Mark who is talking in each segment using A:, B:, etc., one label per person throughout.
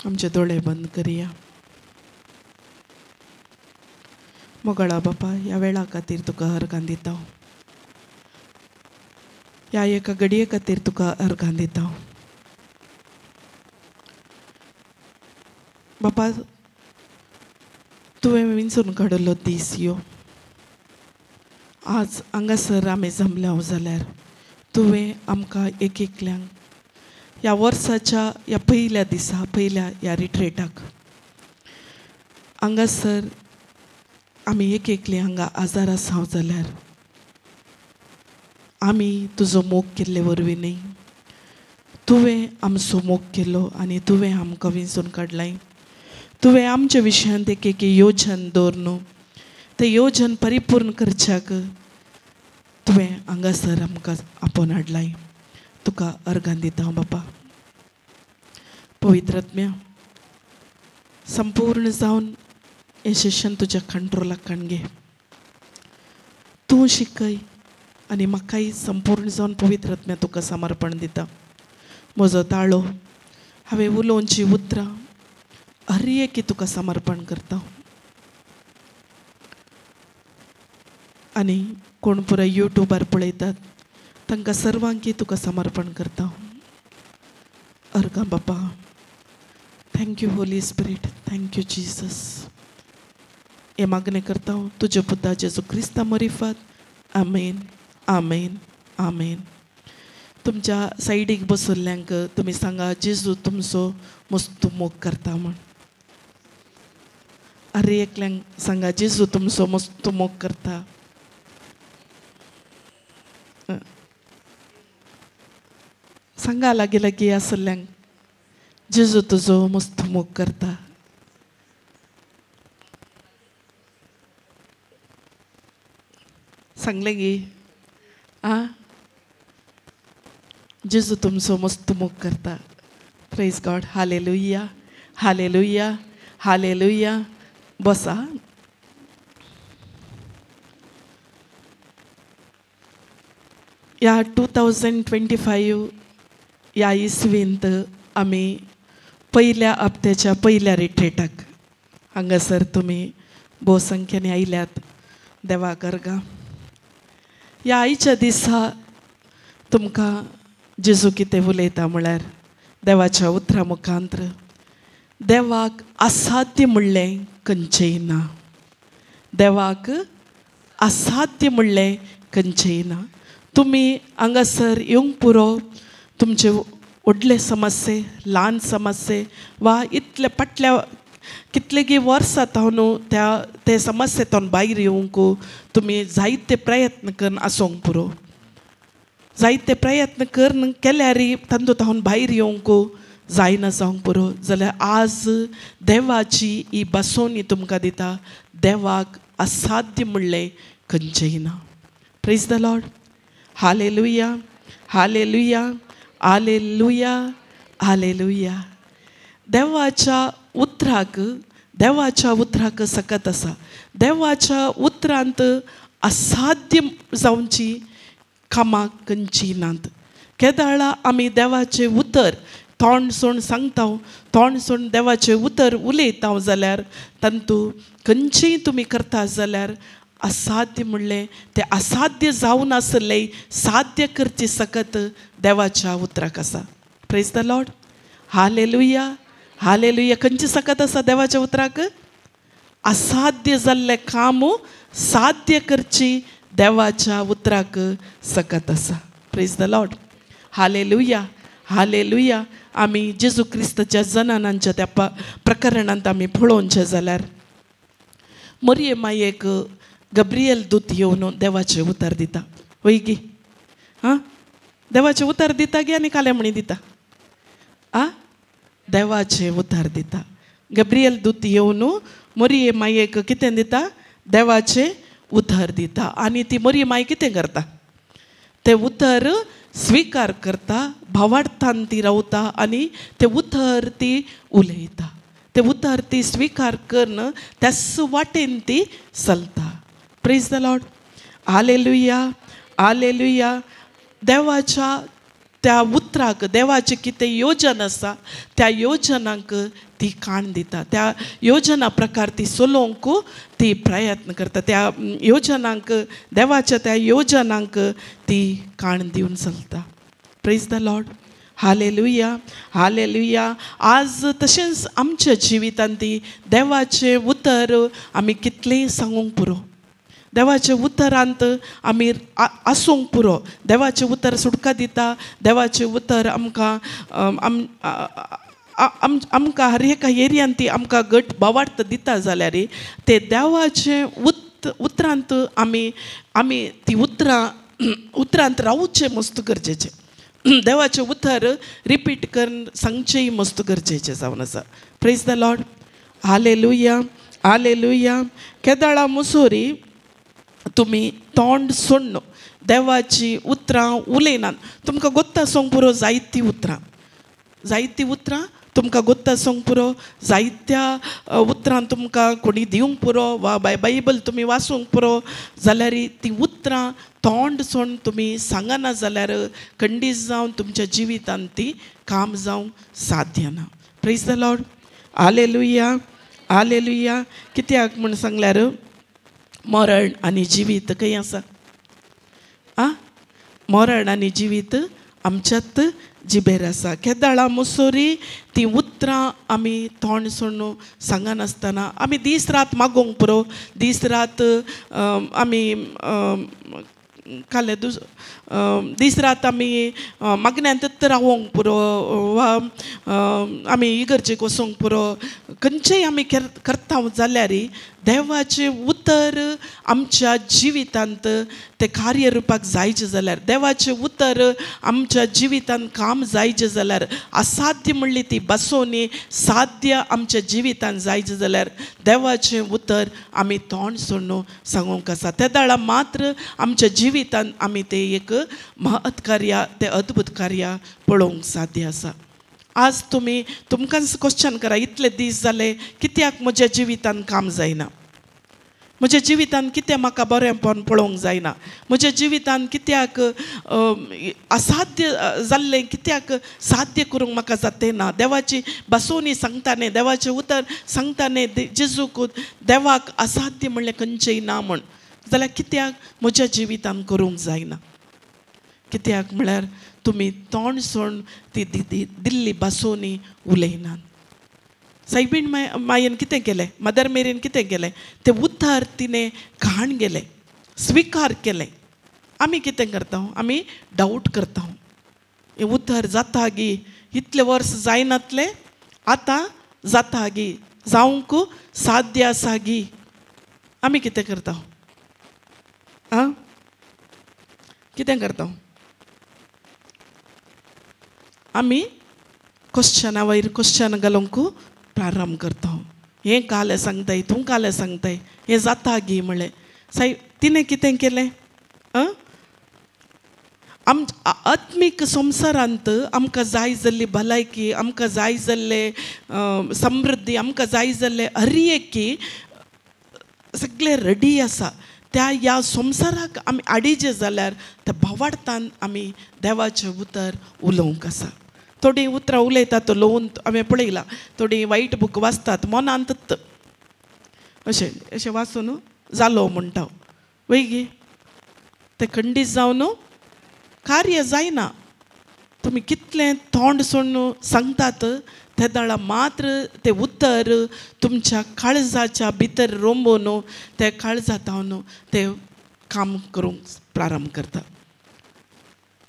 A: आमचे दोळे बंद करया. मोगाळा बापा, ह्या वेळा खातीर तुका अर्गां दिता, ह्या एका घडये खातीर तुका अर्गां दिता. बापा, तुवें विंचून काडिल्लो दीस यो, आज हांगासर आमी जमल्या जाल्यार तुवें आमकां एक एकल्यांक ह्या वर्साच्या ह्या पयल्या दिसा, पयल्या ह्या रिट्रेटाक हांगासर आमी एक एकली हांगा आजार आसा जाल्यार आमी तुजो मोग केल्ले वरवीं न्ही, तुवें आमचो मोग केलो आनी तुवें आमकां विंचून काडलाय. तुवें आमच्या विशयांत एक एक योजन दवर न्हू, तें योजन परिपूर्ण करच्याक तुवें हांगासर आमकां आपोवन हाडलाय. तुका अर्गां दिता बापा. पवित्र आत्म्या, संपूर्ण जावन हें सेशन तुज्या कंट्रोलाक काण घे, तूं शिकय आनी म्हाकाय संपूर्ण जावन पवित्र आत्म्या तुका समर्पण दिता. म्हजो ताळो, हांवें उलोवची उतरां हर एकी तुका समर्पण करता. आनी कोण पुराय यूट्यूबार पळयतात तांकां सर्वांकी तुका समर्पण करता. अर्गां बापा. Thank you Holy Spirit, thank you Jesus. हे मागणें करता तुज्या पुता जेजू क्रिस्ता मरिफात. आमेन, आमेन, आमेन. तुमच्या सायडीक बसल्ल्यांक तुमी सांगा, जेजू तुमचो मस्त मोग करता म्हण. अरे एकल्यांक सांगा, जेजू तुमचो मस्त मोग करता. सांगा लागीं लागीं आसल्ल्यांक, जेजू तुजो मस्त मोग करता. सांगलें गी? आं, जेजू तुमचो मस्त मोग करता. Praise God. Hallelujah, hallelujah, hallelujah. बसा. ह्या 2025 ह्या इसवींत आमी पयल्या हप्त्याच्या पयल्या रिट्रेटाक हांगासर तुमी भोवसंख्यान आयल्यात. देवाक अर्गां. ह्या आयच्या दिसा तुमकां जेजू कितें उलयता म्हळ्यार देवाच्या उतरा मुखांत्र देवाक असाध्य म्हणलें खंयचेंय ना. देवाक असाध्य म्हणलें खंयचेंय ना. तुमी हांगासर येवंक पुरो, तुमचे व्हडले समस्ये, ल्हान समस्ये वा इतले फाटल्या कितलेगी वर्सां तावन त्या ते समस्येंतल्यान भायर येवंक तुमी जायते प्रयत्न करून आसूंक पुरो. जायते प्रयत्न करून केल्यार तांतूंत तावन भायर येवंक जायना जावंक पुरो. जाल्यार आज देवाची ही बसोवणी तुमकां दिता, देवाक असाध्य म्हणलें खंयचेंय ना. Praise the Lord. Hallelujah, hallelujah, hallelujah, hallelujah. देवाच्या उतराक, देवाच्या उतराक सकत आसा. देवाच्या उतरांत असाध्य जावची कामां खंयची नात. केदाळा आमी देवाचें उतर तोंड सोड सांगता, तोंड सोड देवाचें उतर उलयता जाल्यार तातूंत खंयचीय तुमी करता जाल्यार असाध्य म्हणलें तें असाध्य जावन आसलें साध्य करची सकत देवाच्या उतराक आसा. Praise the Lord. Hallelujah, hallelujah. खंयची सकत आसा देवाच्या उतराक? असाध्य जाल्लें काम साध्य करची देवाच्या उतराक सकत आसा. Praise the Lord. Hallelujah, hallelujah. आमी जेजू क्रिस्ताच्या जनानांच्या त्या प्रकरणांत आमी पळोवचें जाल्यार मरिये मायेक गब्रियल दूत येवन देवाचें उतर दिता. वय गी? आं, देवाचें उतर दिता गी आनी कालेमणी दिता? आं, देवाचें उतर दिता. गब्रियल दूत येवन मरिये मायेक कितें दिता? देवाचें उतर दिता. आनी ती मरिये माय कितें करता? तें उतर स्विकार करता, भावार्थान ती रावता आनी तें उतर ती उलयता. तें उतर ती स्विकार करून त्याच वाटेन ती चलता. Praise the Lord. Hallelujah, hallelujah. देवाच्या त्या उतराक, देवाचें कितें योजन आसा त्या योजनांक ती काण दिता, त्या योजना प्रकार ती चलोवंक ती प्रयत्न करता, त्या योजनांक देवाच्या त्या योजनांक ती काण दिवन चलता. Praise the Lord, hallelujah, hallelujah. आज तशेंच आमच्या जिवितांत ती देवाचें उतर आमी कितलेंय सांगूंक पुरो, देवाच्या उतरांत आमी आसूंक पुरो. देवाचें उतर सुटका दिता, देवाचें उतर आमकां आमकां हर एका एरियांत ती आमकां घट भावार्थ दिता जाल्यार ते देवाचें उतरांत आमी आमी ती उतरां उतरांत रावचें मस्त गरजेचें. देवाचें उतर रिपीट करून सांगचेंय मस्त गरजेचें जावन आसा. Praise the Lord, hallelujah, hallelujah. केदाळा Mussoorie तुमी तोंड सोडून देवाची उतरां उलयनात, तुमकां गोत्ता आसूंक पुरो जायतीं उतरां, जायतीं उतरां तुमकां गोत्ता आसूंक पुरो, जायत्या उतरां तुमकां कोणी दिवंक पुरो वा बायबल तुमी वाचूंक पुरो जाल्यार ती उतरां तोंड सोडून तुमी सांगना जाल्यार खंडीत जावन तुमच्या जिवितांत ती काम जावंक साध्य ना. Praise the Lord, hallelujah, hallelujah. कित्याक म्हूण सांगल्यार मरण आनी जिवीत खंय आसा? आ, मरण आनी जिवीत आमच्यात जिबेर आसा. केदाळा मुसोरी ती उतरां आमी तोंड सोडून सांगनासतना आमी दीस रात मागोवंक पुरो, दीस रात आमी काले दीस रात आमी मागण्यांतच रावोंक पुरो वा आमी इगर्जेक वचोंक पुरो, खंयचेय आमी करता जाल्यार देवाचें उतर आमच्या जिवितांत तें कार्यरुपाक जायचें जाल्यार, देवाचें उतर आमच्या जिवितांत काम जायचें जाल्यार, असाध्य म्हणली ती बसोवणी साध्य आमच्या जिवितांत जायचें जाल्यार देवाचें उतर आमी तोंड सोडून सांगूंक आसा. त्या दाळा मात्र आमच्या जिवितांत आमी तें एक महत् कार्य, तें अद्भुत कार्य पळोवंक साध्य आसा. आज तुमी तुमकां क्वेश्चन करा, इतले दीस जाले कित्याक म्हज्या जिवितांत काम जायना, म्हज्या जिवितांत कितें म्हाका बरेंपण पळोवंक जायना, म्हज्या जिवितांत कित्याक असाध्य जाल्लें कित्याक साध्य करूंक म्हाका जाते ना. देवाची बसोवणी सांगता न्ही, देवाचें उतर सांगता न्ही, जेजूक देवाक असाध्य म्हणलें खंयचेंय ना म्हूण, जाल्यार कित्याक म्हज्या जिवितांत करूंक जायना? कित्याक म्हळ्यार तुमी तोंड सोडून ती दिल्ली बसोवणी उलयनात. सायबीण मायेन कितें केलें, मदर मेरीन कितें केलें, तें उतर तिणें घाण गेलें, स्विकार केलें. आमी कितें करता? आमी डावट करता, हें उतर जाता गी, इतलें वर्स जायनातलें आतां जाता गी, जावंक साध्य आसा गी. आमी कितें करता? आं, कितें करता? आमी क्वेश्चना वयर क्वेश्चन घालूंक प्रारंभ करता. हें कालें सांगताय, तूं कालें सांगताय, हें जाता गी म्हणलें. सायब तिणें कितें केलें? आं, आत्मीक संवसारांत आमकां जाय जाल्ली भलायकी, आमकां जाय जाल्ले समृद्धी, आमकां जाय जाल्ले हर एक सगळें रेडी आसा. त्या ह्या संवसाराक आमी आडिजे जाल्यार त्या भावार्थान आमी देवाचें उतर उलोवंक आसा. थोडीं उतरां उलयतात लोवन हांवें पळयलां, थोडीं वायट बूक वाचतात मनांतच अशें अशें वाचून जालो म्हणटा वय गी, तें खंडीत जावन कार्य जायना. तुमी कितलें तोंड सोडून सांगतात ते दाळा मात्र तें उतर तुमच्या काळजाच्या भितर रोंबोवन ते काळजांत तें काम करूंक प्रारंभ करता.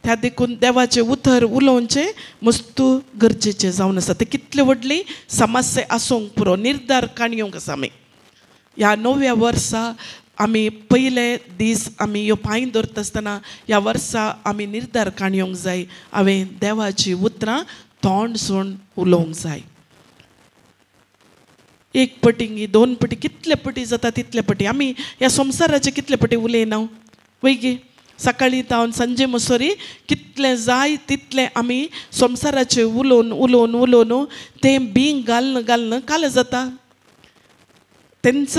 A: त्या देखून देवाचें उतर उलोवचें मस्त गरजेचें जावन आसा. तें कितलें व्हडली समस्या आसूंक पुरो, निर्धार काणयोंक आसा. आमी ह्या नव्या वर्सा आमी पयले दीस आमी ह्यो पांय दवरता आसतना ह्या वर्सा आमी निर्धार काणयोंक जाय, हांवें देवाचीं उतरां तोंड सोडून उलोवंक जाय. एक पटी, दोन पटी, कितले पटी जाता तितले पटी आमी ह्या संवसाराचे कितले पटी उलयना वय गे. सकाळीं तावन सांजे मसोरी कितलें जाय तितलें आमी संवसाराचे उलोवन उलोवन उलोवन तें बींग घालून घालून काल जाता, तेंच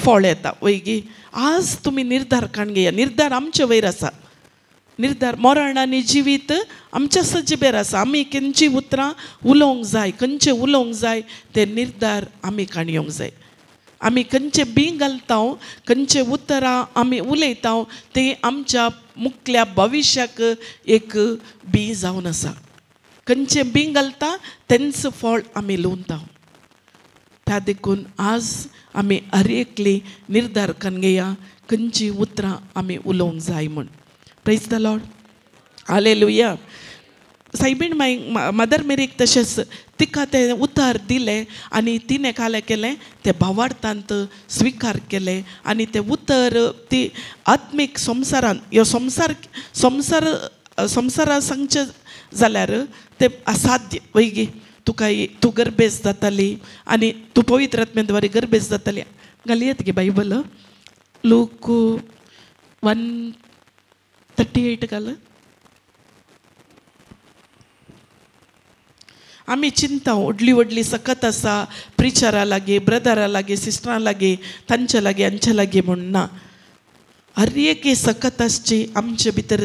A: फळ येता वय गी. आज तुमी निर्धार काण घेया, निर्धार आमचे वयर आसा. निर्धार मरण आनी जिवीत आमच्या सजिबेर आसा. आमी खंयची उतरां उलोवंक जाय, खंयचे उलोवंक जाय ते निर्धार आमी काणयोंक जाय. आमी खंयचे बीं घालता, खंयचे उतरां आमी उलयता ते आमच्या मुखल्या भविश्याक एक बीं जावन आसा. खंयचे बीं घालता तेंच फळ आमी लुवता. त्या देखून आज आमी हर एकली निर्धार करून घेया खंयची उतरां आमी उलोवंक जाय म्हूण. Praise the Lord, hallelujah. सायबीण my mother मेरीक तशेंच तिका तें उतार दिलें आनी तिणें कालें केलें तें भावार्थांत स्विकार केलें आनी तें उतर ती आत्मीक संवसारांत ह्यो संवसार संवसार संवसारा सांगचें जाल्यार तें असाध्य वयगी. तुका तूं गर्भेस जाताली आनी तूं पवित्र आत्म्या द्वारे गर्भेस जाताली. घालयत गे बायबल लूक 1:38 घाल. आमी चिंता व्हडली व्हडली सकत आसा प्रिचरा लागीं, ब्रदरा लागीं, सिस्टरां लागीं, तांचे लागीं, हांचे लागीं म्हूण ना. हर एक सकत आसची आमचे भितर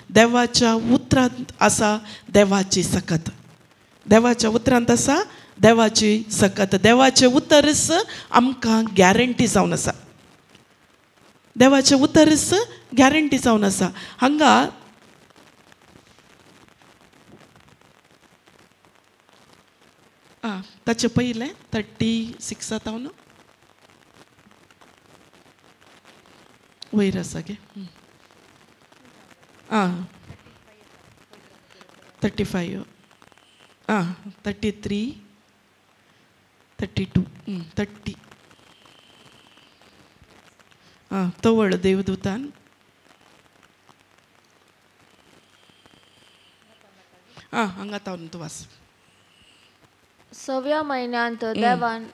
A: देवाच्या उतरांत आसा. देवाची सकत देवाच्या उतरांत आसा. देवाची सकत देवाचें उतरच आमकां गॅरंटी जावन आसा. देवाचें उतरच गॅरंटी जावन आसा. हांगा ताचे पयलें 36 तावन वयर आसा गे. आं 35, आं 33, 32, 30. आं तवळ देवदूतान आं हांगा तावन तूं वाच.
B: सव्या म्हयन्यांत देवान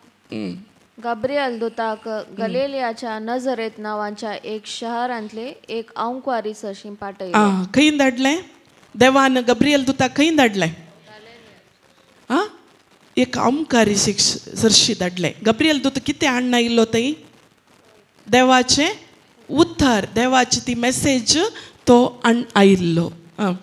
B: गाब्रियल दुताक गलिलियाच्या नजरेत नांवाच्या एक शहरांतले एक आंकवारी सरशी पाठयलो.
A: आं खंय धाडलें देवान गब्रियल दुताक? खंय धाडलें? आं एक आंकवारी सरशी धाडलें. गब्रियल दूत कितें हाडून आयिल्लो थंय? देवाचें उतर, देवाची ती मेसेज तो हाडून आयिल्लो. आं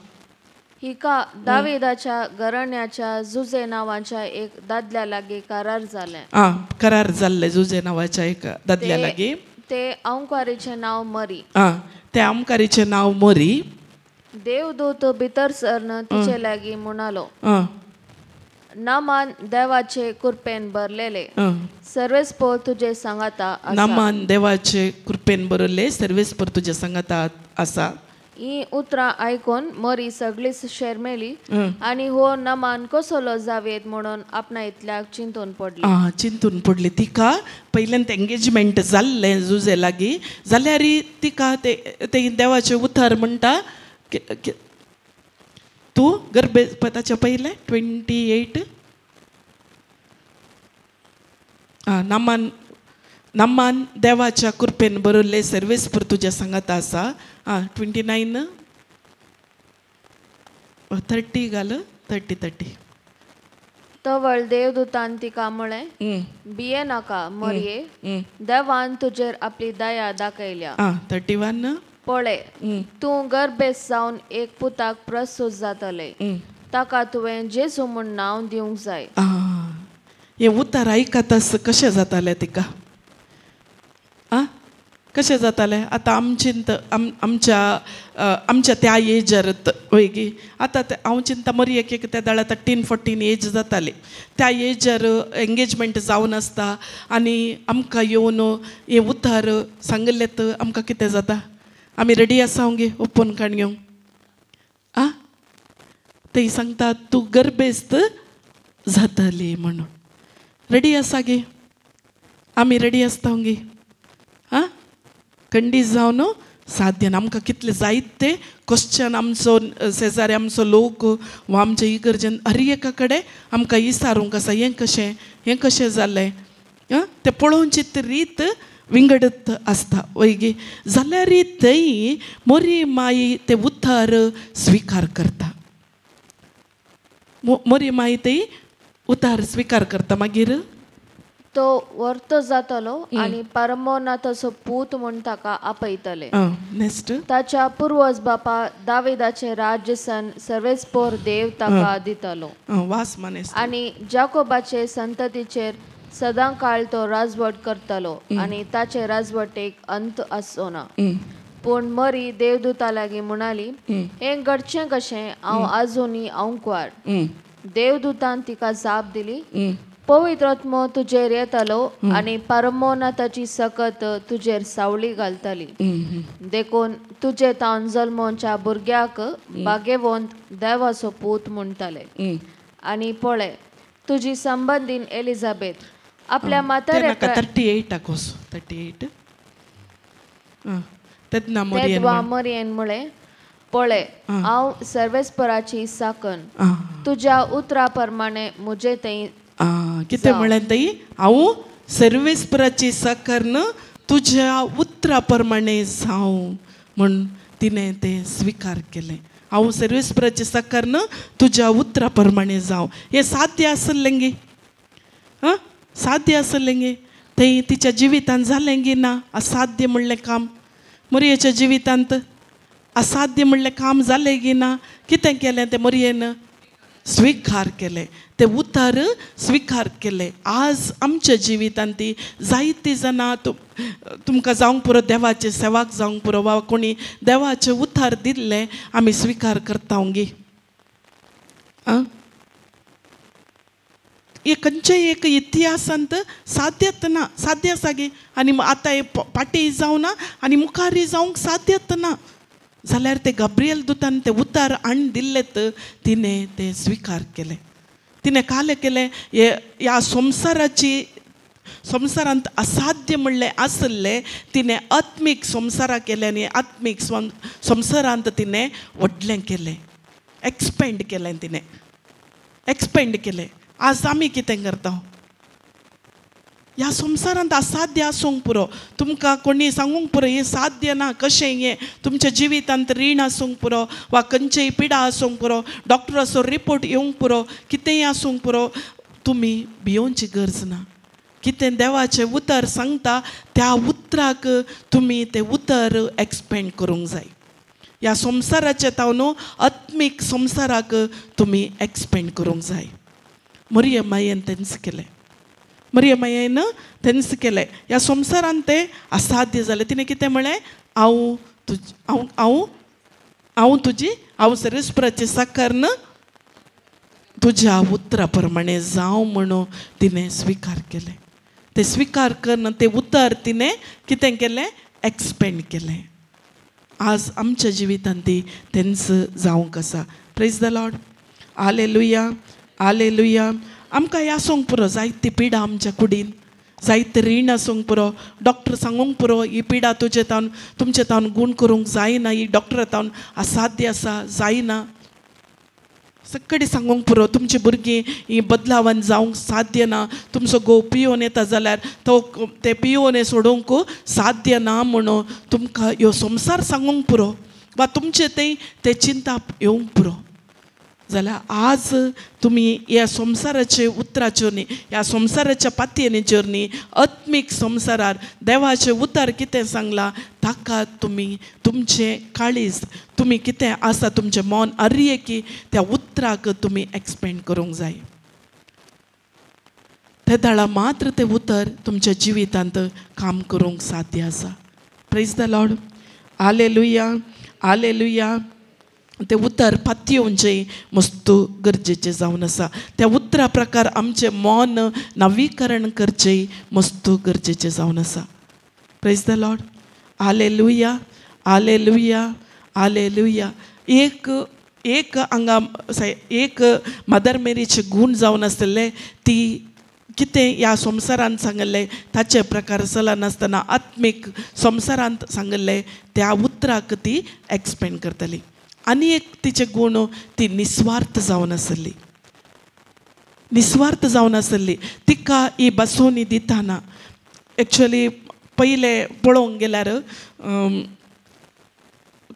B: हिका दाविदाच्या घराण्याच्या जुजे नांवाच्या एक दादल्या लागीं करार जालें.
A: आं करार जाल्लें जुजे नांवाच्या एक दादल्या लागीं.
B: ते आंकवारीचें नांव मरी.
A: आं ते आंकवारीचें नांव मरी.
B: देवदूत भितर सरन तिचे लागीं म्हणालो, नामान देवाचे कृपेन भरलेले सर्वेस्पर तुजे सांगाता.
A: नामान देवाचे कृपेन भरलेले सर्वेस्पर तुजे सांगाता आसा.
B: ही उतरां आयकून मरी सगळीच शेरमेली आनी हो नामान कसलो जावयेत म्हणून आपणा इतल्याक चिंतून पडली.
A: आं चिंतून पडली. तिका पयल्यान एंगेजमेंट जाल्लें जुजे लागीं जाल्यार तिका ते देवाचें उतर म्हणटा तूं गर्भे ताच्या पयलें 28. आं नामान नामान देवाच्या कृपेन बरयल्ले सर्वेस्पर तुज्या सांगाता आसा. आं 29, 30 घाल. 30 30.
B: तवळ देवदूतान तिका म्हळें, भिये नाका मरये, देवान तुजेर आपली दया दाखयल्या.
A: आं 31.
B: पळय तूं गर्भेस्त जावन एक पुताक प्रसूत जातले, ताका तुवें जेजू म्हूण नांव दिवंक जाय.
A: हें उतर आयकतास कशें जातालें तिका? आं कशें जातालें? आतां आमची आमच्या आमच्या त्या एजर वय गी आतां हांव चिंता मरी एक एक त्या दाळ 13, 14 एज जाताली. त्या एजर एंगेजमेंट जावन आसता आनी आमकां येवन हें उतर सांगिल्लें तर आमकां कितें जाता? आमी रेडी आसा गे ओपन काण घेवंक? आं थंय सांगता तूं गर्भेस्त जाताली म्हणून. रेडी आसा गे? आमी रेडी आसता गे? आं खंडीत जावन साध्य ना. आमकां कितले जायत ते क्वेश्चन आमचो शेजारी आमचो लोक वा आमचे इगर्जेन हर एका कडेन आमकां विचारूंक आसा हें कशें, हें कशें जालें. आं तें पळोवची ती रीत विंगडत आसता वय गे. जाल्यार थंय मोरी माई ते उतर स्विकार करता. मोरी माई थंय उतार स्विकार करता. मागीर
B: तो वर्तो जातलो आनी परमोनाथाचो पूत म्हूण ताका आपयतले.
A: नेक्स्ट.
B: ताच्या पुर्वज बापा दाविदाचें राज्य सन सर्वेस्पोर देव ताका दितलो. आनी जाकोबाचे संततीचेर सदां काळ तो राजवट करतलो आनी ताचे राजवटेक अंत आसचो ना. पूण मरी देवदूता लागीं म्हणाली, हें घडचें कशें? हांव आजुनी आंकवार. देवदूतान तिका जाप दिली, पवित्र आत्मो तुजेर येतलो आनी परमोनाथाची सकत तुजेर सावळी घालतली, देखून तुजे तावन जल्मोच्या भुरग्याक भाग्यवंत देवाचो पूत म्हणटले. आनी पळय, तुजी संबंदीन एलिझाबेथ आपल्या म्हाताऱ्या 38 तेदवा मरियेन म्हळें, पळय, हांव सर्वेस्पराची साकन, तुज्या उतरा प्रमाणे म्हजे थंय.
A: कितें म्हळें ताई? हांव सर्वेस्पराची साकन, तुज्या उतरा प्रमाणे जावं म्हूण तिणें तें स्विकार केलें. हांव सर्वेस्पराची साकन, तुज्या उतरा प्रमाणे जावं. हें साध्य आसलें गे? आं, साध्य आसलें गे? तें तिच्या जिवितांत जालें गे ना? असाध्य म्हणलें काम मोरयेच्या जिवितांत असाध्य म्हणलें काम जालें गी ना? कितें केलें तें मोरयेन? स्विकार केलें, तें उतर स्विकार केलें. आज आमच्या जिवितांत ती जायतीं जाणां तुमकां जावंक पुरो, देवाचे सेवाक जावंक पुरो, वा कोणी देवाचें उतर दिल्लें आमी स्विकार करता गे. आं, एक खंयचेय एक इतिहासांत साध्यत ना, साध्य आसा गे? आनी आतां फाटीं जावना आनी मुखारय जावंक साध्यत ना. जाल्यार ते गाब्रियल दुतान ते उतार हाडून दिल्ले तिणें तें स्विकार केलें. तिणें कालें केलें. ह्या संवसाराची संवसारांत असाध्य म्हणलें आसलें तिणें आत्मीक संवसारा केलें आनी आत्मीक संवसारांत तिणें व्हडलें केलें, एक्सपेंड केलें, तिणें एक्सपेंड केलें. आज आमी कितें करता? ह्या संवसारांत असाध्य आसूंक पुरो, तुमकां कोणी सांगूंक पुरो हें साध्य ना, कशें हें तुमच्या जिवितांत रीण आसूंक पुरो वा खंयचेय पिडा आसूंक पुरो, डॉक्टराचो रिपोर्ट येवंक पुरो, कितेंय आसूंक पुरो, तुमी भियोवची गरज ना. कितें देवाचें उतर सांगता त्या उतराक तुमी तें उतर एक्सपेंड करूंक जाय. ह्या संवसाराचें तावन आत्मीक संवसाराक तुमी एक्सपेंड करूंक जाय. मरियम मायेन तेंच केलें, मरियम मायेन तेंच केलें. ह्या संवसारांत तें असाध्य जालें. तिणें कितें म्हळें? हांव तुज हांव हांव हांव तुजी हांव सर्वेस्पराची साकरन तुज्या उतरा प्रमाणे जावं म्हणून तिणें स्विकार केलें. तें स्विकार करून तें उतर तिणें कितें केलें? एक्सपेंड केलें. आज आमच्या जिवितांत ती तेंच जावंक आसा. Praise the Lord. Hallelujah, hallelujah. आमकां हें आसूंक पुरो, जायती पिडा आमच्या कुडीन, जायते रीण आसूंक पुरो, डॉक्टर सांगूंक पुरो ही पिडा तुजे तावन तुमचे तावन गूण करूंक जायना, ही डॉक्टरा तावन असाध्य आसा, जायना. सगळी सांगूंक पुरो तुमची भुरगीं ही बदलावान जावंक साध्य ना, तुमचो घोव पियोवन येता जाल्यार तो ते पियोवन सोडूंक साध्य ना म्हणून तुमकां ह्यो संवसार सांगूंक पुरो वा तुमचें तें तें चिंताप येवंक पुरो. जाल्यार आज तुमी ह्या संवसाराचे उतराचेर न्ही, ह्या संवसाराच्या पातयेचेर न्ही, आत्मीक संवसारार देवाचें उतर कितें सांगलां ताका तुमी तुमचें काळीज, तुमी कितें आसा तुमचें मन अर्य की त्या उतराक तुमी एक्सपेंड करूंक जाय. ते दाळा मात्र तें उतर तुमच्या जिवितांत काम करूंक साध्य आसा. Praise the Lord. Hallelujah, hallelujah. तें उतर पातयेवचें मस्त गरजेचें जावन आसा. त्या उतरा प्रकार आमचें मन नवीकरण करचें मस्त गरजेचें जावन आसा. Praise the Lord. Hallelujah, hallelujah, hallelujah. एक एक हांगा एक मदर मेरीचे गूण जावन आसले ती कितें ह्या संवसारांत सांगिल्लें ताचे प्रकार चलनासतना आत्मीक संवसारांत सांगिल्लें त्या उतराक ती एक्सपेंड करतली. आनी एक तिचे गूण ती निस्वार्थ जावन आसली, निस्वार्थ जावन आसली. तिका ही बसोवणी दितना एक्चुअली पयलें पळोवंक गेल्यार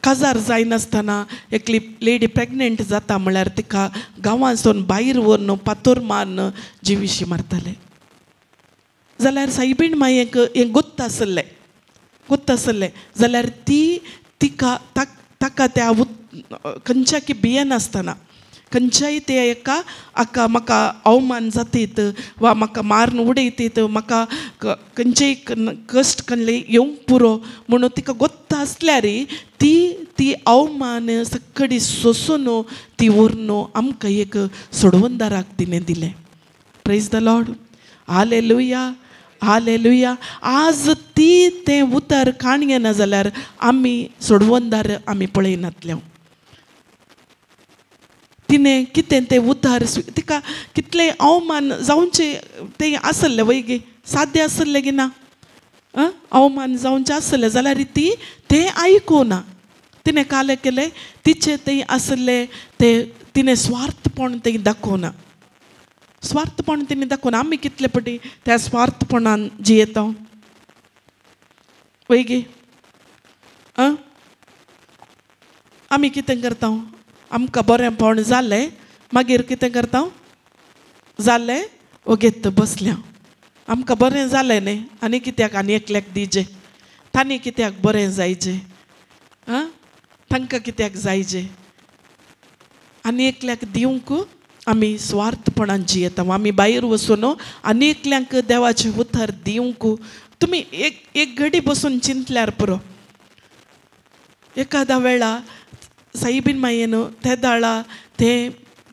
A: काजार जायनासतना एकली लेडी प्रेग्नंट जाता म्हळ्यार तिका गांवांसून भायर व्हरून पातोर मारून जिविशी मारताले. जाल्यार सायबीण मायेक हें गोत्त आसलें गोत्त आसलें जाल्यार ती तिका ताका त्या खंयच्या की भियेनासतना खंयच्याय ते एका आका म्हाका अवमान जातीत वा म्हाका मारून उडयतीत म्हाका खंयचेय कश्ट कसले येवंक पुरो म्हणून तिका गोत्त आसल्यार ती ती अवमान सकडी सोसून ती व्हरून आमकां एक सोडवणदाराक तिणें दिलें. Praise the Lord. Hallelujah hallelujah. आज ती तें उतर काणयेना जाल्यार आमी सोडवणदार आमी पळयनातले. तिणें कितें तें उतार तिका कितलें अवमान जावचें तें आसलें वय गे सादें आसलें गी ना अवमान जावचें आसलें जाल्यार ती तें आयकुना. तिणें कालें केलें तिचें तें आसलें तें तिणें स्वार्थपण तें दाखोवना स्वार्थपण तिणें दाखोवना. आमी कितले पटी त्या स्वार्थपणान जियेता वय गे आमी कितें करता आमकां बरेंपण जालें मागीर कितें करता जालें ओगेत बसल्या आमकां बरें जालें न्ही आनी कित्याक आनी एकल्याक दिजे तांणी कित्याक बरें जायचें आं तांकां कित्याक जायचें आनी एकल्याक दिवंक आमी स्वार्थपणान जियेता. आमी भायर वचून आनी एकल्यांक देवाचें उतर दिवंक तुमी एक एक घडी बसून चिंतल्यार पुरो. एखाद्या वेळा साईबीन मायेन ते दाळा ते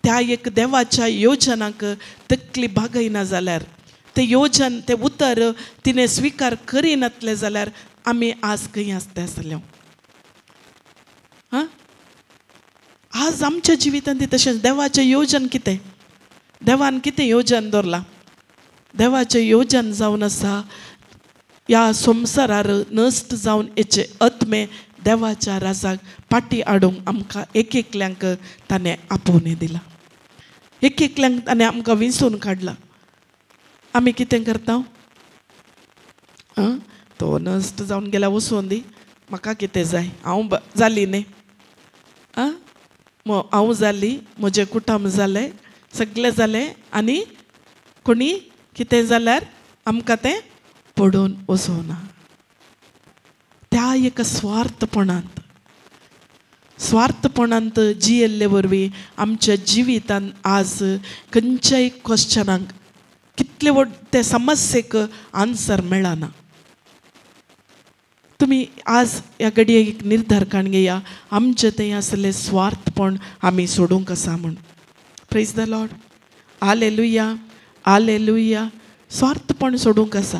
A: त्या एक देवाच्या योजनाक तकली बागयना जाल्यार तें योजन तें उतर तिणें स्विकार करिनातलें जाल्यार आमी आज खंय आसता आसले. आं आज आमच्या जिवितांत तशेंच देवाचें योजन कितें देवान कितें योजन दवरलां देवाचें योजन जावन आसा ह्या संवसारार नश्ट जावन हेचे आत्मे देवाच्या राजाक पाटी हाडूंक आमकां एक एकल्यांक ताणें आपोवणें दिलां एक एकल्यांक ताणें आमकां विंचून काडला. आमी कितें करता आं तो नश्ट जावन गेल्यार वचून दी म्हाका कितें जाय हांव जाली न्ही आं हांव जाली म्हजें कुटुंब जालें सगळें जालें आनी कोणी कितें जाल्यार आमकां तें पडून वचोना. त्या एका स्वार्थपणांत स्वार्थपणांत जियेल्ले वरवीं आमच्या जिवितांत आज खंयच्याय क्वेश्चनांक कितले व्हड ते समस्येक आन्सर मेळना. तुमी आज ह्या घडयेक एक निर्धार काडून घेया आमचें तें आसलें स्वार्थपण आमी सोडूंक आसा म्हूण. Praise the Lord. Hallelujah hallelujah. स्वार्थपण सोडूंक आसा.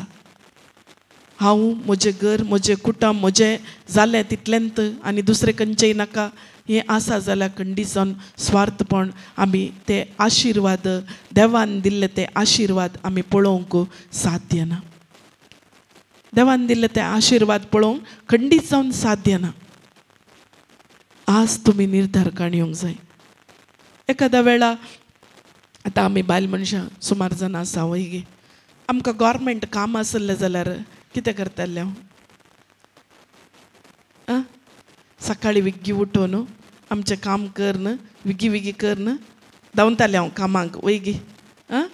A: हांव म्हजें घर म्हजें कुटुंब म्हजें जालें तितलेंत आनी दुसरें खंयचेंय नाका हें आसा जाल्यार कंडिशन स्वार्थपण आमी ते आशिर्वाद देवान दिल्ले ते आशिर्वाद आमी पळोवंक साध्य ना. देवान दिल्ले ते आशिर्वाद पळोवंक खंडीत जावन साध्य ना. आज तुमी निर्धार काडून येवंक जाय. एखाद्या वेळा आतां आमी बायल मनशां सुमार जाणां आसा वय गे आमकां गव्हर्मेंट काम आसलें जाल्यार कितें करतलें हांव आं सकाळीं विग्गी उठोवन आमचें काम करन विगी विगी करन धांवतालें हांव कामाक वय गे आं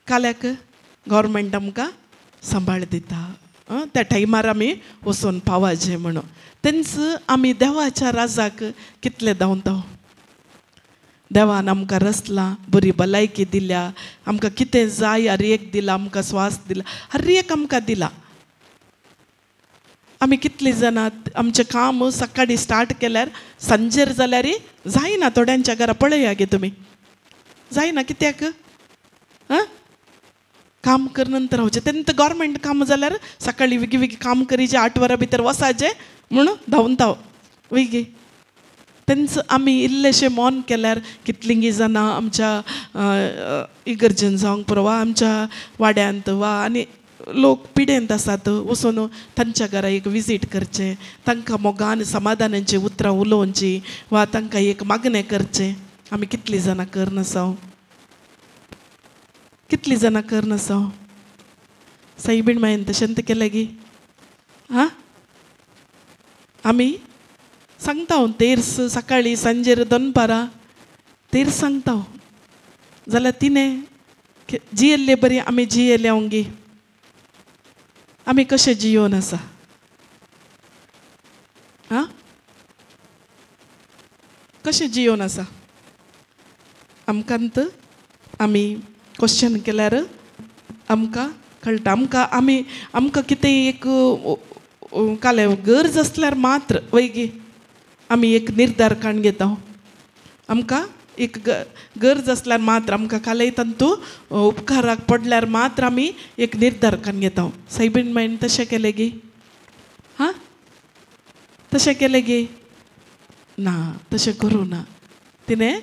A: काल्याक गव्हर्मेंट आमकां सांबाळ दिता आं त्या टायमार आमी वचून पावाचें म्हणून तेंच आमी देवाच्या राजाक कितले धांवता. देवान आमकां रचला बरी भलायकी दिल्या आमकां कितें जाय हर एक दिला आमकां स्वास दिला हर एक आमकां दिला. आमी कितलीं जाणां आमचें काम सकाळीं स्टार्ट केल्यार सांजेर जाल्यार जायना थोड्यांच्या घरा पळया गे तुमी जायना कित्याक आं काम कर नंतर रावचें तेन्ना गव्हर्मेंट काम जाल्यार सकाळीं विगी विगी काम करीचें 8 वरां भितर वसाचें म्हणून धांवता वय गे. तेंच आमी इल्लेशें मौन केल्यार कितलींगी जाणां आमच्या इगर्जेन जावंक पुरो वा आमच्या वाड्यांत वा आनी लोक पिडेंत आसात वचून तांच्या घरा एक विजीट करचें तांकां मोगान समाधानाचीं उतरां उलोवचीं वा तांकां एक मागणें करचें. आमी कितलीं जाणां करनासा कितलीं जाणां करनासा. साईबीण मायेन तशें केलें गी आं आमी सांगता हांव तेर्स सकाळीं सांजेर दनपारां तेर्स सांगता हांव जाल्यार तिणें जियेल्ले बरी आमी जियेले हांव गी आमी कशें जियोन आसा? आं, कशें जियोन आसा? आमकां आमी क्वेश्चन केल्यार आमकां कळटा. आमकां आमी आमकां कितें एक काले गरज आसल्यार मात्र वयगी आमी एक निर्धार काण घेता. आमकां एक गरज आसल्यार मात्र आमकां कालय तांतू उपकाराक पडल्यार मात्र आमी एक निर्धार काण घेता. सायबीण मायन तशें केलें गी? हां, तशें केलें गी? ना, तशें करूं ना. तिणें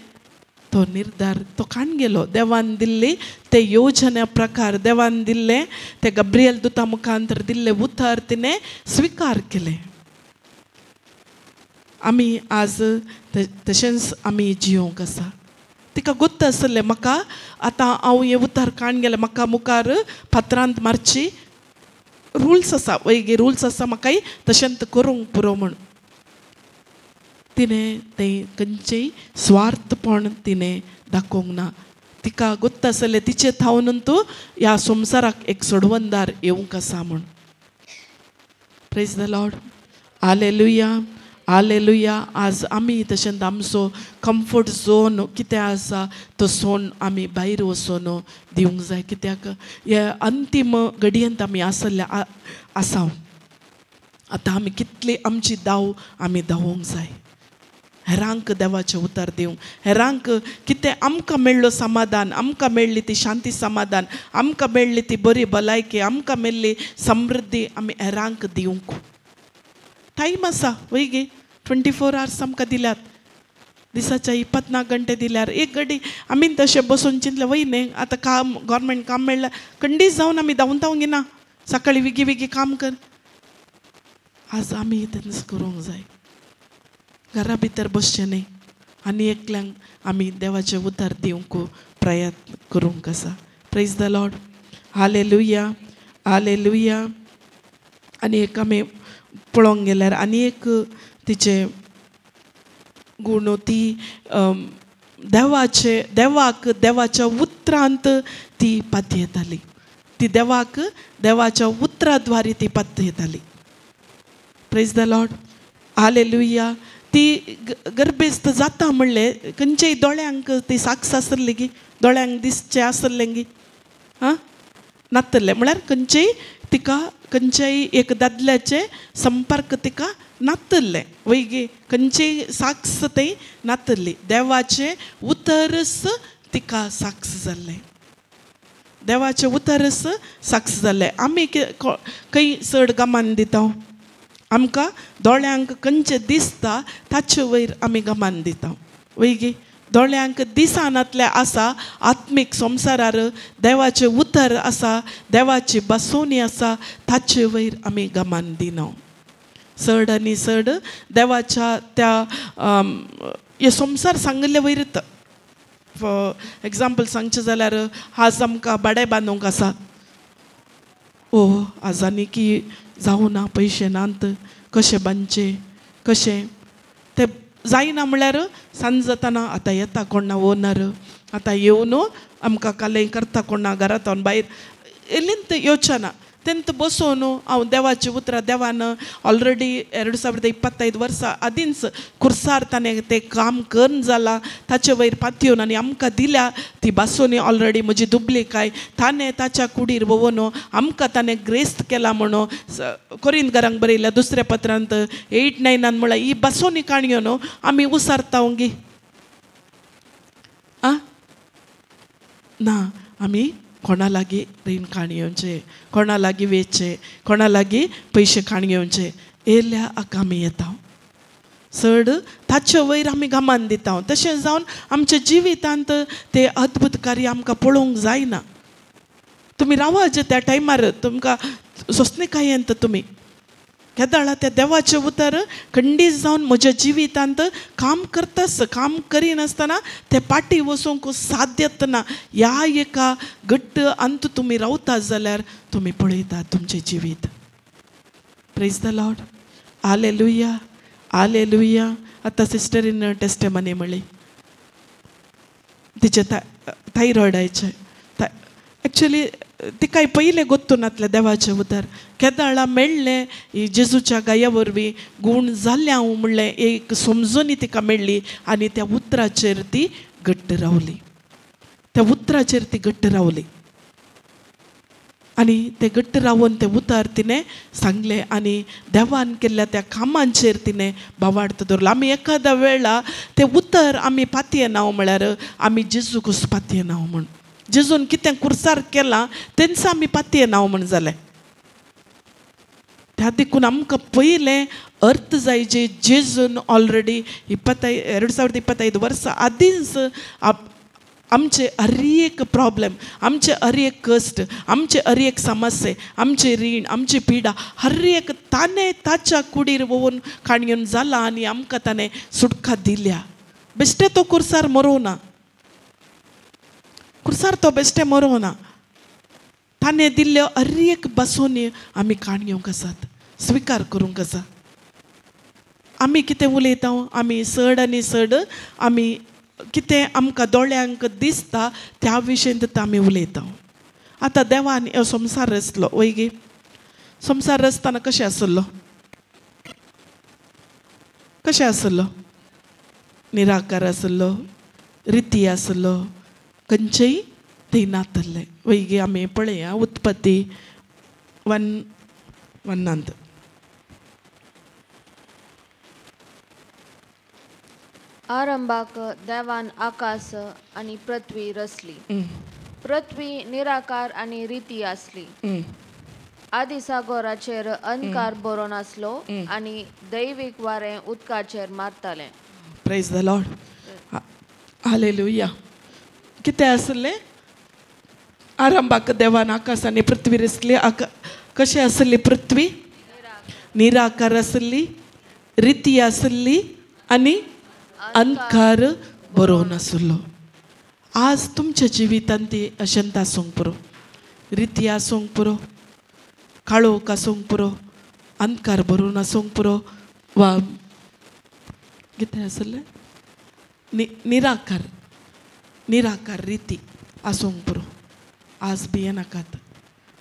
A: तो निर्धार तो काण गेलो. देवान दिल्ली ते योजना प्रकार, देवान दिल्ले ते गब्रियल दुता मुखांतर दिल्ले उतर तिणें स्विकार केलें. आमी आज तशेंच आमी जियोंक आसा. तिका गोत्त आसलें म्हाका आतां हांव हें उतर काण गेलें, म्हाका मुखार फातरांत मारची रुल्स आसा, वयगी रुल्स आसा, म्हाकाय तशेंच करूंक पुरो म्हूण. तिणें तें खंयचेय स्वार्थपण तिणें दाखोवंक ना. तिका गोत्त आसलें तिचे थावन तूं ह्या संवसाराक एक सोडवणदार येवंक आसा म्हूण. Praise the Lord, hallelujah, hallelujah. आज आमी तशेंच आमचो कम्फर्ट झोन कितें आसा तो सोन आमी भायर वचून दिवंक जाय. कित्याक हे अंतीम घडयेंत आमी आसल्या आसा. आतां आमी कितली आमची दाव आमी धांवोंक जाय. हेरांक देवाचें उतर दिवंक, हेरांक कितें आमकां मेळ्ळो समाधान, आमकां मेळ्ळी ती शांती समाधान, आमकां मेळ्ळी ती बरी भलायकी, आमकां मेळ्ळी समृद्धी आमी हेरांक दिवंक. टायम आसा वयगी, 24 आवर्स आमकां दिल्यात, दिसाच्या 24 घंटे दिल्यार एक घडी आमी तशें बसून चिंतलें वय न्ही आतां काम गव्हर्मेंट काम मेळ्ळें खंडीत जावन आमी धांवता घेना, सकाळीं वेगी वेगी काम कर. आज आमी तेंच करूंक जाय. घरा भितर बसचें न्ही आनी एकल्यांक आमी देवाचें उतर दिवंक प्रयत्न करूंक आसा. Praise the Lord, hallelujah, hallelujah. आनी एक आमी पळोवंक गेल्यार आनी एक तिचे गूण, ती देवाचे देवाक देवाच्या उतरांत ती पातयेताली. ती देवाक देवाच्या उतराद्वारे ती पातयेताली. प्रेज the Lord, hallelujah. ती गर्भेस्त जाता म्हणलें खंयचेय दोळ्यांक ती साक्ष आसली गी, दोळ्यांक दिसचें आसलें गी? आं, नातलें म्हळ्यार खंयचेय तिका खंयच्याय एक दादल्याचे संपर्क तिका नातलें वयगी, खंयचीय साक्ष थंय नातली. देवाचें उतरच तिका साक्ष जाल्लें, देवाचें उतरच साक्ष जाल्लें. आमी खंय चड गमान दिता? आमकां दोळ्यांक खंयचें दिसता ताचे वयर आमी गमान दिता वयगी. दोळ्यांक दिसनातलें आसा आत्मीक संवसारार देवाचें उतर आसा, देवाची बसोवणी आसा, ताचे वयर आमी गमान दिना. चड आनी चड देवाच्या त्या हे संवसार सांगिल्ले वयर. फॉर एग्जाम्पल सांगचें जाल्यार आज आमकां भाडें बांदूंक आसा, ओ आज आनी की जावं ना, पयशे नात, कशें बांदचें कशें तें जायना म्हळ्यार सांज जाताना आतां येता कोण ना ओनर, आतां येवन आमकां कालय करता कोण ना, घरांत भायर एलींत येवचें ना. तेंत बसोवन हांव देवाची उतरां देवान ऑलरेडी 2025 वर्सां आदींच खुर्सार ताणें तें काम करून जालां, ताचे वयर पातयेवन आनी आमकां दिल्या ती बासोनी ऑलरेडी म्हजी दुबली काय ताणें ताच्या कुडीर भोंवन आमकां ताणें ग्रेस्त केला म्हणून कोरिंत घरांक बरयल्या दुसऱ्या पत्रांत 8-9 म्हळ्यार ही बासोनी काणयो न्हू आमी उसारता गी? आं ना, आमी कोणा लागीं रीण काण घेवचें, कोणा लागीं वेचें, कोणा लागीं पयशे काण घेवचे, येयल्या हाका आमी येता चड ताचे वयर आमी गमान दिता. तशें जावन आमच्या जिवितांत ते अद्भुत कार्य आमकां पळोवंक जायना. तुमी रावा जे त्या टायमार तुमकां सोंसणीकायेंत तुमी केदाळा त्या देवाचें उतर खंडीत जावन म्हज्या जिवितांत काम करतास, काम करिनासतना ते पाटी वचूंक साध्यत ना. ह्या एका घट्ट अंत तुमी रावता जाल्यार तुमी पळयतात तुमचें जिवीत. Praise the Lord, hallelujah, hallelujah. आतां सिस्टरीन टेस्टमनी म्हळी तिचे थायरॉयडाचें. एक्चुली तिकाय पयलें गोत्तू नातलें देवाचें उतर केदाळा मेळ्ळें जेजूच्या गाया वरवीं गूण जालें हांव म्हणलें एक समजूनी तिका मेळ्ळी आनी त्या उतराचेर ती घट्ट रावली त्या उतराचेर ती घट्ट रावली आनी ते घट्ट रावन ते उतर तिणें सांगलें आनी देवान केल्ल्या त्या कामांचेर तिणें भावार्थ दवरलो. आमी एखाद्या वेळा तें उतर आमी पातयेनाव म्हळ्यार आमी जेजूकूच पातयेनाव म्हूण जेजून कितें कुर्सार केलां तेंच आमी पातयेनाव म्हूण जालें. त्या देखून आमकां पयलें अर्थ जाय जे जेजून ऑलरेडी 2025 वर्सां आदींच आमचे हर एक प्रॉब्लम आमचे हर एक कश्ट आमचे हर एक समस्ये आमचे रीण आमची पिडा हर एक ताणें ताच्या कुडीर वोवन काणयेन जाला आनी आमकां ताणें सुटका दिल्या. बेश्टे तो कुर्सार मरोना कुर्सार तो बेश्टे मरोना ताणें दिल्ल्यो हर एक बसोनी आमी काण घेवंक आसात स्विकार करूंक आसा. आमी कितें उलयता आमी चड आनी चड आमी कितें आमकां दोळ्यांक दिसता त्या विशयंत आमी उलयता. आतां देवान हो संवसार रचलो वय गे संवसार रचतना कशें आसलो कशें आसलो निराकार आसलो रिती आसलो खंयचेय थंय नातल्लें वय गे. आमी पळया उत्पत्ती 1:1
B: आरंभाक देवान आकाश आनी पृथ्वी रचली. पृथ्वी निराकार आनी रिती आसली. आदी सागराचेर अंधकार भरून आसलो आनी दैवीक वारें उदकाचेर मारतालें.
A: Praise the Lord hallelujah. कितें आसलें आरंभाक देवान आकाश आनी पृथ्वी रचली. कशें आसली पृथ्वी निराकार आसली रिती आसली आनी अंधकार बरोवन आसलो. आज तुमच्या जिवितांत ती अशंत आसूंक पुरो रिती आसूंक पुरो काळोख आसूंक पुरो अंधकार भरून आसूंक पुरो वा कितें आसलें निराकार निराकार रिती आसूंक पुरो. आज भियेनाकात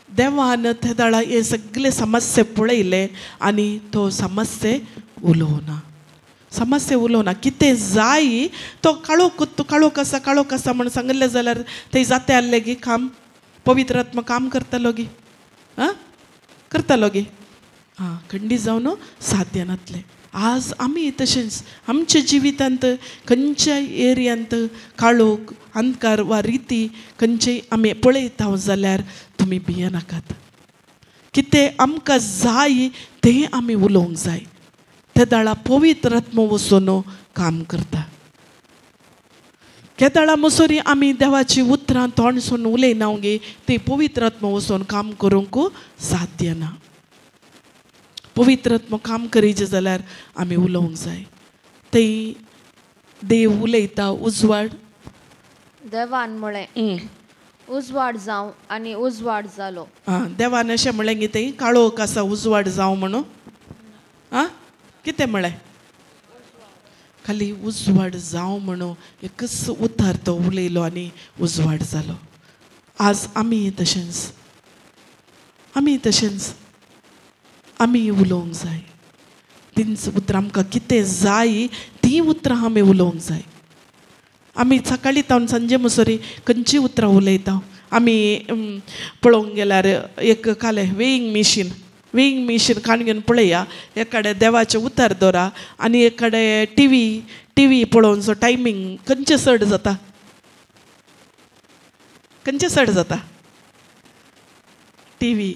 A: देवान तेदाळा हे सगळे समस्ये पळयले आनी तो समस्ये उलोवना समस्या उलोवना. कितें जाय तो काळोख काळोख आसा काळोख आसा म्हण सांगिल्लें जाल्यार थंय जाता आसलें गी काम पवित्र आत्मा काम करतालो गी आं करतालो गी आं खंडीत जावन साध्य नातलें. आज आमी तशेंच आमच्या जिवितांत खंयच्याय एरियांत काळोख अंधकार वा रिती खंयचेय आमी पळयता जाल्यार तुमी भियेनाकात. कितें आमकां जाय तें आमी उलोवंक जाय. तेदाळा पवित्र आत्मो वचून काम करता. केदाळा मसोरी आमी देवाची उतरां तोंडसून उलयना गे ती पवित्र आत्मो वचून काम करूंक साध्य ना. पवित्र आत्मो काम करीचे जाल्यार आमी उलोवंक जाय. थंय देव उलयता उजवाड
B: देवान म्हळें उजवाड जावं आनी उजवाड जालो.
A: आं देवान अशें म्हणलें गी थंय काळोख आसा उजवाड जावं म्हणून आं कितें म्हळें खाली उजवाड जावं म्हणून एकच उतार तो उलयलो आनी उजवाड जालो. आज आमी तशेंच आमी तशेंच आमी उलोवंक जाय. तींच उतरां आमकां कितें जाय तीं उतरां आमी उलोवंक जाय. आमी सकाळीं तावन सांजे मुसोरी खंयचीं उतरां उलयता. आमी पळोवंक गेल्यार एक कालें वेईंग मिशीन वेईंग मिशीन काण घेवन पळया एक कडेन देवाचें उतर दवरा आनी एक कडेन टिवी पळोवचो टायमींग खंयचें चड जाता खंयचें चड जाता टिवी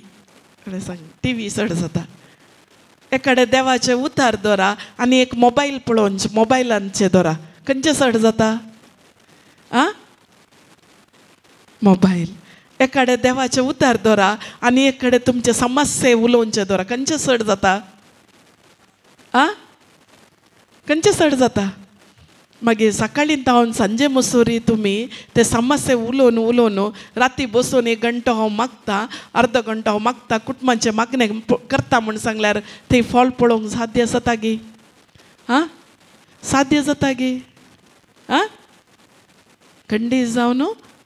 A: सांग टिवी चड जाता. एक कडेन देवाचें उतर दवरा आनी एक मोबायल पळोवचें मोबायलांचें दवरा खंयचें चड जाता आं मोबायल. एक कडेन देवाचें उतर दवरा आनी एक कडेन तुमचे समस्ये उलोवचें दवरा खंयचें चड जाता आं खंयचें चड जाता. मागीर सकाळीं तावन सांजे मसुरी तुमी ते समस्ये उलोवन उलोवन राती बसून एक घंटो हांव मागता अर्दो घंटो हांव मागता कुटुंबाचें मागणें करता म्हूण सांगल्यार थंय फॉल पळोवंक साध्य जाता गी आं साध्य जाता गी आं खंडीत जावन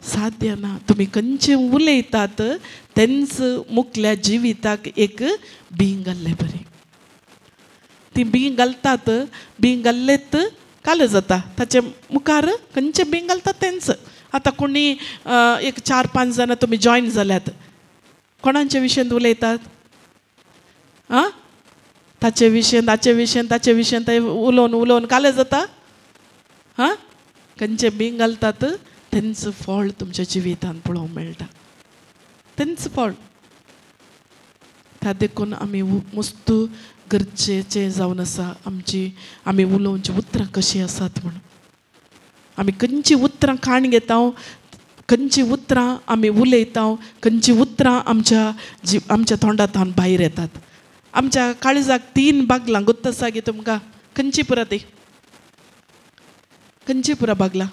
A: साध्य ना. तुमी खंयचें उलयतात तेंच मुखल्या जिविताक एक बीं घाल्ले बरी. ती बीं घालतात, बीं घाल्लेत काल जाता ताचे मुखार खंयचें बीं घालतात तेंच. आतां कोणी एक 4-5 जाणां तुमी जॉयन जाल्यात, कोणाच्या विशयांत उलयतात? आं, ताचे विशयन, ताचे विशयन, ताचे विशयन ते उलोवन उलोवन काल जाता. हां, खंयचें बीं घालतात तेंच फळ तुमच्या जिवितांत पळोवंक मेळटा, तेंच फळ. त्या देखून आमी मस्त गरजेचें जावन आसा आमची आमी उलोवची उतरां कशीं आसात म्हूण. आमी खंयचीं उतरां खाण घेता, खंयचीं उतरां आमी उलयता, खंयचीं उतरां आमच्या आमच्या तोंडांतल्यान भायर येतात. आमच्या काळजाक 3 बागलां गुत्त आसा गे तुमकां? खंयची पुरा ती? खंयची पुरा बागलां?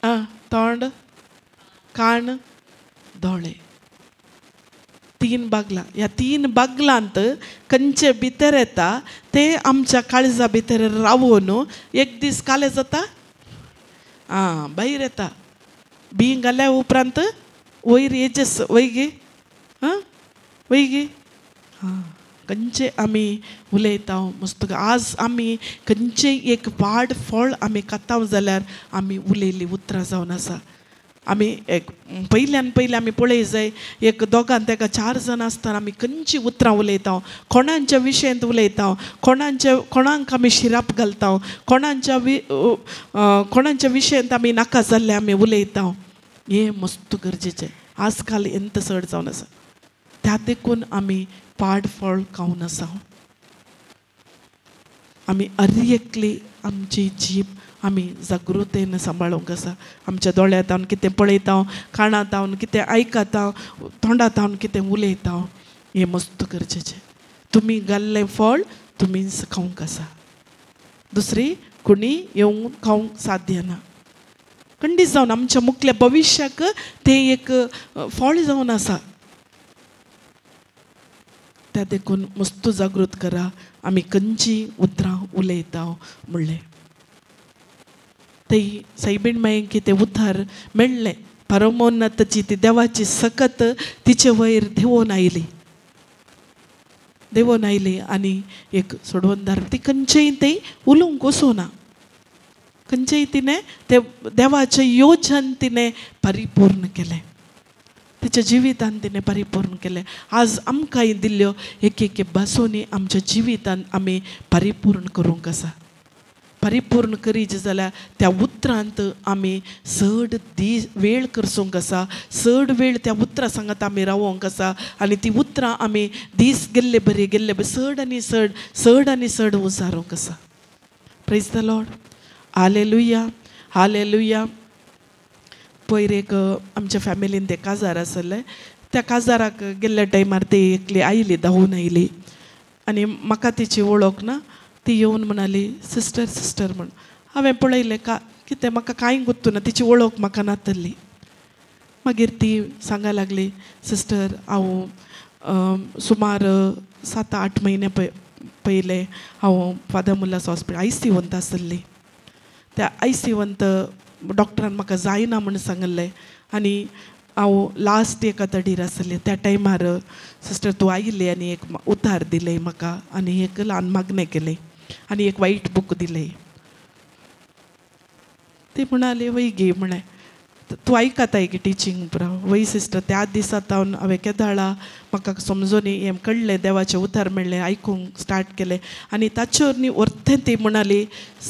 A: आं, तोंड, कान, दोळे, 3 बागलां. ह्या 3 बागलांत खंयचे भितर येता ते आमच्या काळजा भितर रावून एक दीस काले जाता, आं, भायर येता. बीं घाल्या उपरांत वयर येजेस वय गे, आं वय गे. आं, खंयचे आमी उलयता मस्त. आज आमी खंयचे एक वाड फळ आमी खाता जाल्यार आमी उलयल्लीं उतरां जावन आसा. आमी एक पयल्यान पयलीं आमी पळय जाय, एक दोगान तेका 4 जाणां आसतना आमी खंयचीं उतरां उलयता, कोणाच्या विशयांत उलयता, कोणाच्या कोणाक आमी शिराप घालता, कोणाच्या कोणाच्या विशयांत आमी नाका जाल्लें आमी उलयता. हें मस्त गरजेचें. आज काल एंत चड जावन आसा. त्या देखून आमी पाड फळ खावन आसा. आमी अर एकली आमची जीब आमी जागृतेन सांबाळूंक आसा. आमच्या दोळ्यांत हांव कितें पळयता, कानांत हांव कितें आयकता, तोंडांत हांव कितें उलयता, हें मस्त गरजेचें. तुमी घाल्लें फळ तुमीच खावंक आसा, दुसरी कोणी येवंक खावंक साध्य ना. खंडीत जावन आमच्या मुखल्या भविश्याक तें एक फळ जावन आसा. त्या देखून मस्त जागृत करा आमी खंयचीं उतरां उलयता म्हणलें. थंय सायबीण मागीर कितें उतार मेळ्ळें, परमोन्नताची ती देवाची सकत तिचे वयर देंवोन आयली, देंवोन आयली आनी एक सोडवणदार ती खंयचेय थंय उलोवंक वचूना, खंयचेय तिणें ते देवाचें योजन तिणें परिपूर्ण केलें, तिच्या जिवितान तिणें परिपूर्ण केलें. आज आमकांय दिल्ल्यो एक एक भासोनी आमच्या जिवितान आमी परिपूर्ण करूंक आसा. परिपूर्ण करीत जाल्यार त्या उतरांत आमी चड दीस वेळ करसूंक आसा, चड वेळ त्या उतरां सांगत आमी रावोंक आसा आनी ती उतरां आमी दीस गेल्ले बरी गेल्ले बरी चड आनी चड चड आनी चड उजारूंक आसा. Praise the Lord. Hallelujah, hallelujah. पयर एक आमच्या फॅमिलीन ते काजार आसलें, त्या काजाराक गेल्ल्या टायमार ती एकली आयली, धांवून आयली आनी म्हाका तिची वळख ना. ती येवन म्हणाली सिस्टर सिस्टर म्हण. हांवें पळयलें का कितें म्हाका कांय गुत्तू ना, तिची वळख म्हाका नातल्ली. मागीर ती सांगा लागली, सिस्टर हांव सुमार 7-8 म्हयने पयलें हांव फादर मुल्लास हॉस्पिटल आयसीयूंत आसली. त्या आयसीयूंत डॉक्टरान म्हाका जायना म्हूण सांगिल्लें आनी हांव लास्ट एका तडीर आसलें. त्या टायमार सिस्टर तूं आयिल्ली आनी एक उतार दिलें म्हाका आनी एक ल्हान मागणें केलें आनी एक वायट बूक दिलें. ती म्हणाली वय गे म्हळें तूं आयकताय गे टिचींग पुरा. वय सिस्टर, त्या दिसा तावन हांवें केदाळा म्हाका समजून हें कळ्ळें, देवाचें उतार मेळ्ळें, आयकूंक स्टार्ट केलें आनी ताचेर न्ही वर्तें ती म्हणाली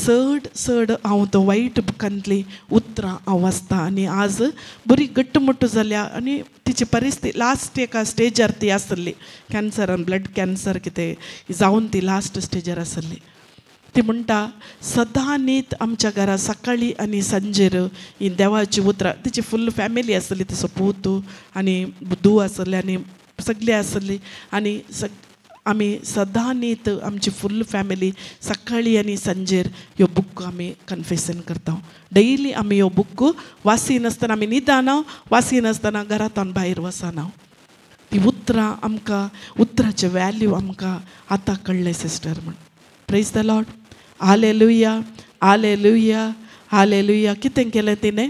A: चड चड हांव तो वायट बुकांतलीं उतरां हांव वाचतां आनी आज बरी घट्टमुट्ट जाल्या. आनी तिची परिस्थिती लास्ट एका स्टेजार ती आसली, कॅन्सरान ब्लड कॅन्सर कितें जावन ती लास्ट स्टेजार आसली. ती म्हणटा सदां न्हीत आमच्या घरा सकाळी आनी सांजेर ही देवाची उतरां, तिची फुल फॅमिली आसली, तिचो पूत आनी धूव आसली आनी सगळीं आसली आनी आमी सदां न्हीत आमची फुल फॅमिली सकाळी आनी सांजेर ह्यो बूक आमी कन्फेशन करता. डेली आमी ह्यो बूक वाचिनासतना आमी न्हिदना, वाचिनासतना घरांतल्यान भायर वचना. ती उतरां आमकां, उतराचें वॅल्यू आमकां आतां कळ्ळें सिस्टर म्हण. Praise the Lord. Hallelujah, hallelujah, hallelujah. कितें केलें तिणें?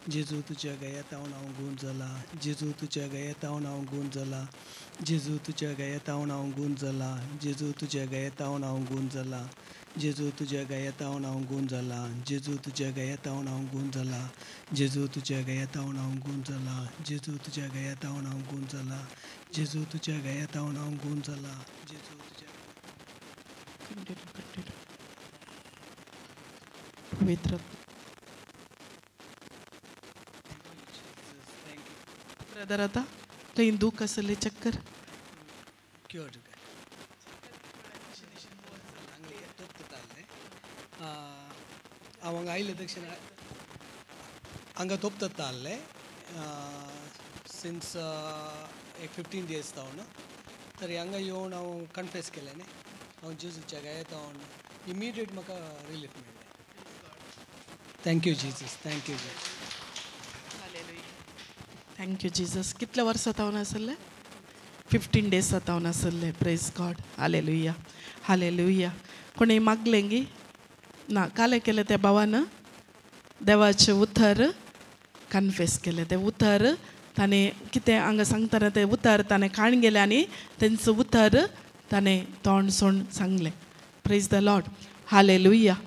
C: जेजू तुज्या गयातावन हांव गूंज जाला, जेजू तुज्या गयातावन हांव गूंज जाला, जेजू तुज्या गयातावन हांव गूंज जाला, जेजू तुज्या गयातावन हांव गूंज जाला, जेजू तुज्या गयातावन हांव गूंज जाला, जेजू तुज्या गयातावन हांव गूंज जाला, जेजू तुज्या गयातावन हांव गूंज जाला, जेजू तुज्या गयातावन हांव गूंज जाला, जेजू तुज्या गयातावन हांव गूंज जाला, जेजू तुज्या.
A: पवित्र ब्रदर, आता काही दुःख आसले चक्कर
C: क्युअर हांव हांगा आयले दक्षिण हांगा तोपतत्ता आहले सिन्स एक 15 डेज जावन. तर हांगा येवन हांव कन्फेस केलें न्ही, हांव जेजूच्या गायत हांव इमिडिएट म्हाका रिलीफ मेळ्ळें. Thank you Jesus, thank you Jesus,
A: thank you Jesus. कितले वर्सां तावन आसले? 15 डेज तावन आसले. Praise God, hallelujah, hallelujah. कोणी मागलें गी ना? कालें केलें त्या भावान देवाचें उतर कन्फेस केलें. तें उतर ताणें कितें हांगा सांगतना तें उतर ताणें काण गेलें आनी तेंचो उतर ताणें तोंड सोंड सांगलें. Praise the Lord, hallelujah,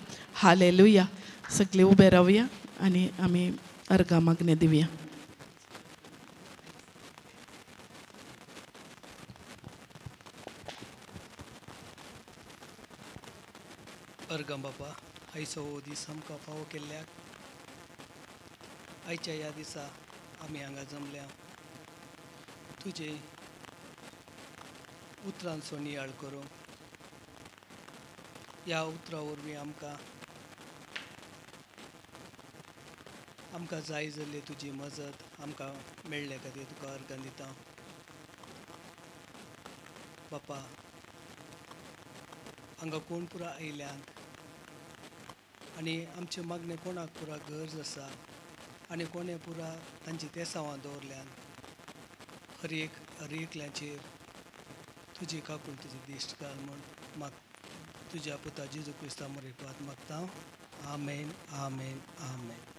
A: hallelujah. सगळीं उबे रावया आनी आमी अर्घा मागणें दिवया.
C: अर्घां बापा, आयचो हो दीस आमकां फावो केल्ल्याक, आयच्या ह्या दिसा आमी हांगा जमल्या तुजे उतरांचो नियाळ करूंक. ह्या उतरां वरवीं आमकां आमकां जाय जाल्ली तुजी मजत आमकां मेळ्ळे खातीर तुका अर्घां दिता. बापा, हांगा कोण पुरा आयल्यात आनी आमचे मागणें कोणाक पुरा गरज आसा आनी कोणें पुरा तांची तेसांवां दवरल्यान, हर एक हर एकल्याचेर तुजी काकून तुजी दिश्ट घाल म्हूण माग तुज्या पुता जेजू क्रिस्ता मरेपात मागता. आमेन, आमेन, आमेन.